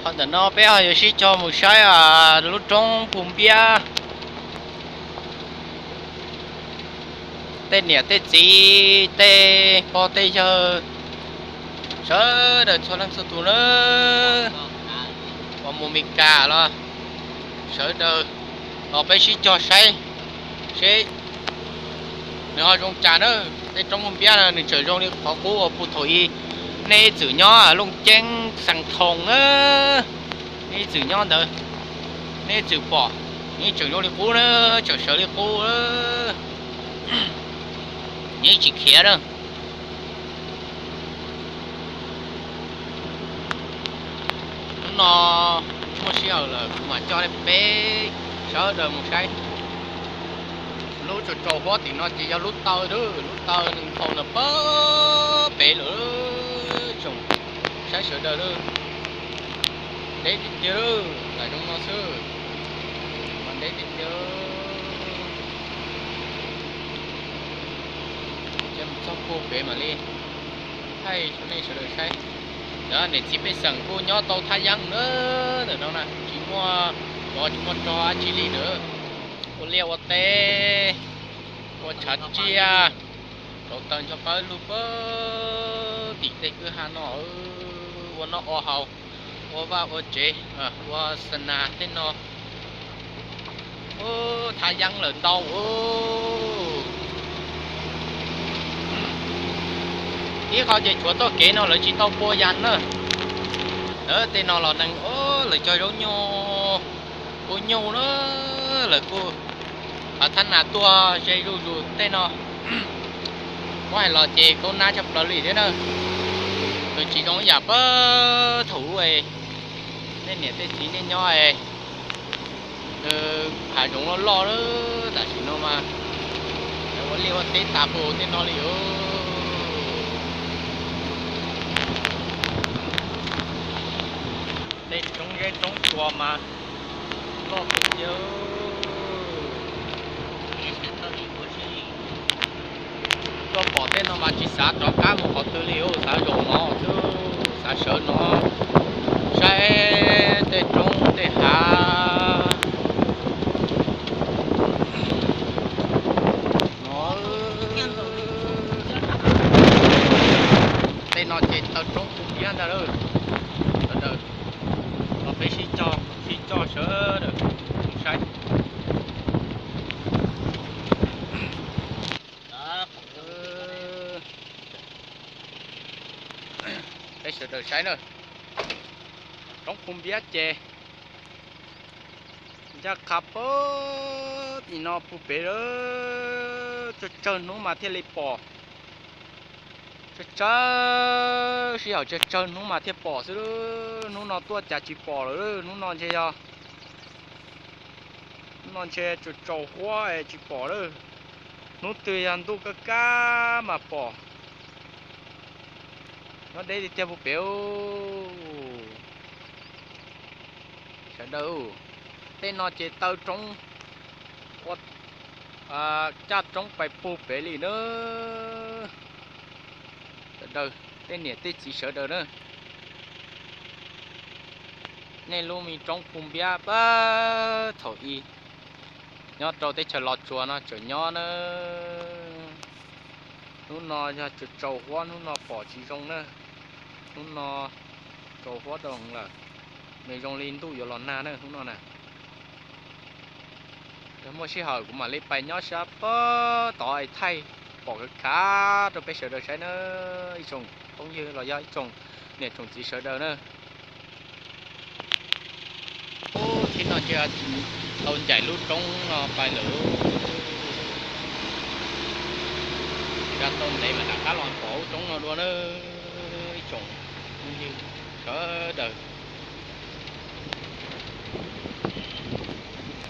Ntawm no peb ho yuav sib cog mus saib lub roob Phu Npiab. Tej niam tej txiv, tej pog tej yawg, sawv daws txhua leej txhua tus na, uas mus Mes Kas los sawv daws los peb sib cog saib seb nws ho zoo cas na. Tej roob Phu Npiab no nws tseem zoo li qhov qub uas puag thaum ub nej ib txwm nyob Looj Ceeb Xeev Thoos na, nej ib txwm nyob ntawd, nej ib txwm pom, nws tseem zoo li qub na, tseem sawv li qub, nws tsis khiav na. Hnub no muaj sij hawm lawm kuv mam coj peb sawv daws mus saib. Lub tsaus tsaus huab tim no ces yog lub taw, lub taw nws nkhaus ntawm pag pem lawm. Tsoom saib sawv daws, deb tiag tiag, lam zoo no xwb mas deb tiag tiag. Ces mus txog puag pem mam li thaij rau nej sawv daws saib. Niam txiv pej xeem kuj nyob tau thaj yeeb na, ntawm no na tsis muaj tsov tsis muaj rog dab tsi li lawm. Ua liaj ua teb, ua tshav tsiaj, rauv taws ncho qab lug pag tim tej kwj ha no, ua noj ua haus, ua vaj ua tsev, ua xa nas tej no. Thaj yeeb lawm ntau. Ib qho ces tshuav txoj kev no lawv tsis tau pua yas na. Tej no los neeg lawv cog zaub nyuj, ua nyuj na, lawv kuj hav thab nas tuaj ze zuj zus tej no. Muab hais los ces khaub nab tshaj plaws li thiab na. Nws tsis zoo ib yam pag thaum ub nej niam tej txiv nej nyob, nws hav zoov loj loj, tam sim no mas ua liaj ua teb tas puag tej no li os. Tej roob zeb roob tsua mas loj tiag tiag. Tuaj pom tej no mas tsis xav rov qab mus qhov twg li, xav zaum no xwb, xav sawv no saib tej roob tej hav no. Tej no ces taw roob Phu Npiab ntag lauj. Sawv daws los peb sib cog, sib cog sawv daws mus saib. Peb sawv daws saib na, roob Phu Npiab ces ncaj qha pag tim no puag pem lawm. Tsawg tsawg hnub mas thiaj li pom, tsawg tsawg sij hawm tsawg tsawg hnub mas thiaj pom xwb. Hnub no tuaj cas tsis pom lawm, hnub no ntshe yog, hnub no ntshe tsaus tsaus huab es tsis pom lawm. Hnub twg yog ntuj kaj kaj mas pom. Nyob deb tiag tiag puag pem. Sawv daws, tej no ces taw roob, ua caj roob pais puag pem li na. Sawv daws, tej niam tej txiv sawv daws na, nej lub me roob Phu Npiab pab thaum ub nyob rau teb chaws Los Tsuas no tseem nyob na. Hnub no yog tsaus tsaus huab, hnub no pom tsis zoo na. Hnub no tsaus huab rau lawm, nws zoo li ntuj yuav los nag na hnub no na. Yog muaj sij hawm kuv mam li pais nyob sab pag tod es thaij pom khav khav rau peb sawv daws saib na, ib tsoom phooj ywg los yog ib tsoom niam tsoom txiv sawv daws na. Ub, thaum no ntshe tau ncaim lub roob no pais lawm. Tsis tau ntev mas rov qab los pom lub roob no dua na, ib tsoom phooj ywg sawv daws.